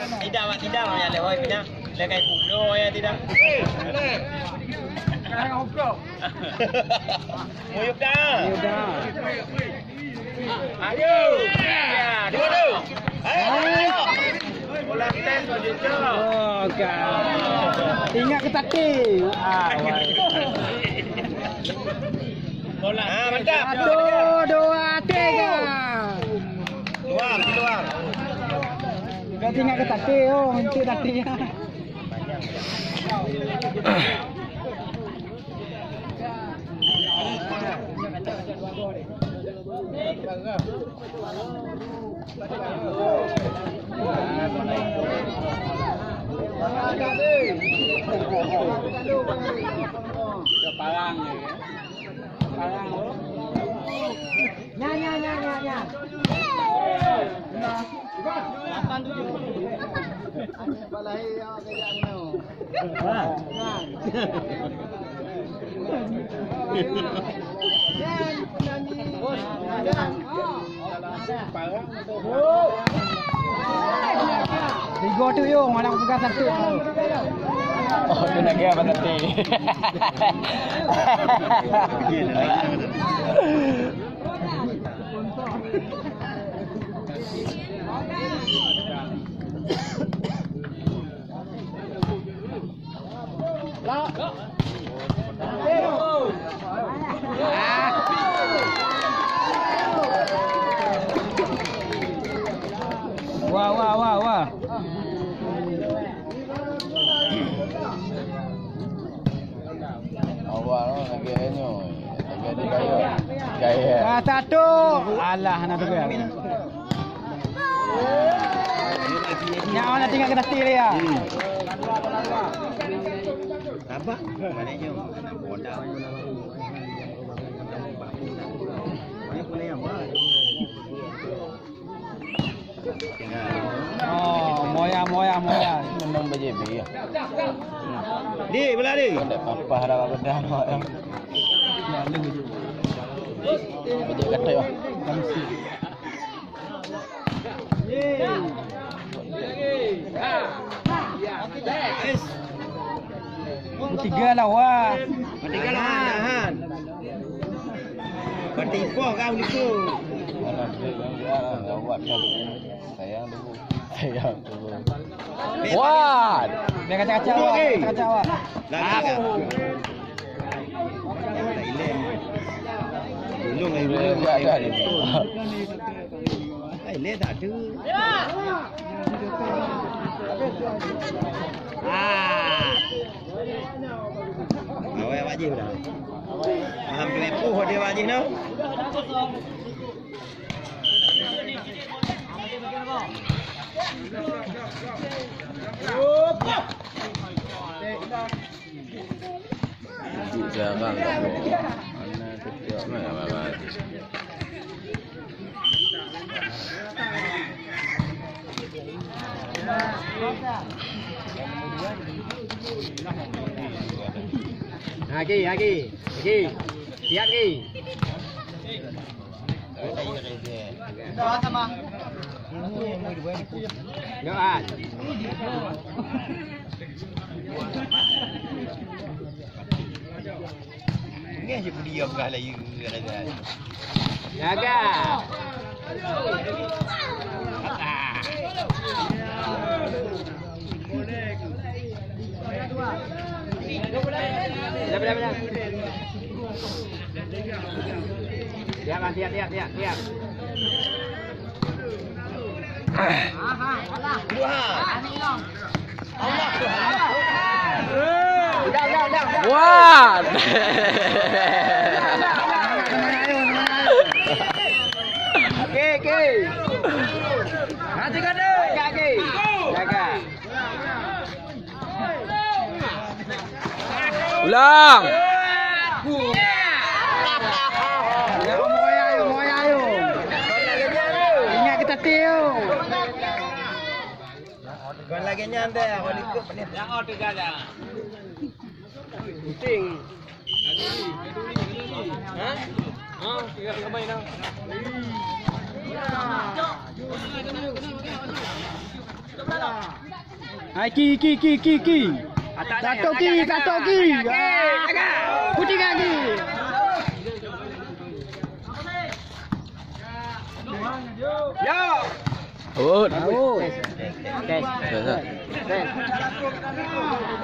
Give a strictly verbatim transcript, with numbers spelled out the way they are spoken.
Tidak, Mak, tidak, Mak, ya, lewat, ya. Lekai puluh, ya, tidak. Muyup dah. Muyup dah. Ayo. Ya, dua, dua. Ayo, ayo. Bola ten, Pak Jojo. Oh, kan. Ingat ke tadi? Ah, wah. Bola. Ah, mantap. Satu, dua, tiga. Luar, keluar. Kau tinggal ke tadi, oh, itu tadi. Parang ni, ya. Parang, oh. Nya, nya, nya, nya, nya. Tiga tu, Yong, anak pegang satu. Oh, tu nak kira apa nanti? Wah, wah, wah, wah. Awak lagi nyoe, lagi ada gaya. Gaya. Ah, satu. Alah, nak tu. Nyawa nak tinggal ke dati dia. Sabar. Mana nyoe? Bola. Mana bola yang baru? Oh, moya, moya, moya. Menang B J B ya. Di, belah di. Ada papah dah, apa dah, moya. Bejek kata ya. Tiga lawan. Tiga lawan, tahan. Berarti ipoh kau niko. Alah, dia, dia, dia, dia, awak dah. Sayang dulu. Sayang dulu. Wah! Dia kacau-kacau awak, kacau-kacau awak. Dah, dah, dah. Thailand. Gunung, gunung. Thailand tak ada. Ah. Awai awak jih dah. Alhamdulillah, puh dia awak jih noh. Jarang. Mana tu? Mana, mana, mana? Lagi, lagi, lagi. Siap lagi. Doa sama. Doa. Ngeh je kudiam kah layu, kata. Jaga. Belah, belah, belah. Siap, Bang, siap, siap, siap, siap. Dua. Wah. Oke, oke. Nanti kau deh. Jaga, oke. Jaga. Ulang. Ayo, moya, ayo, moya, ayo. Ingat kita, Tio. Kon lagèe nyan deh, kon ikut menit. Yang ada jaga. Penting. Hah? Hah? Tinggal kembali dah. Hai, ki, ki, ki, ki, ki. Satu ki, satu ki. Ah. Putih kaki. Yo. Out. Out. Tes. Tes. Tes.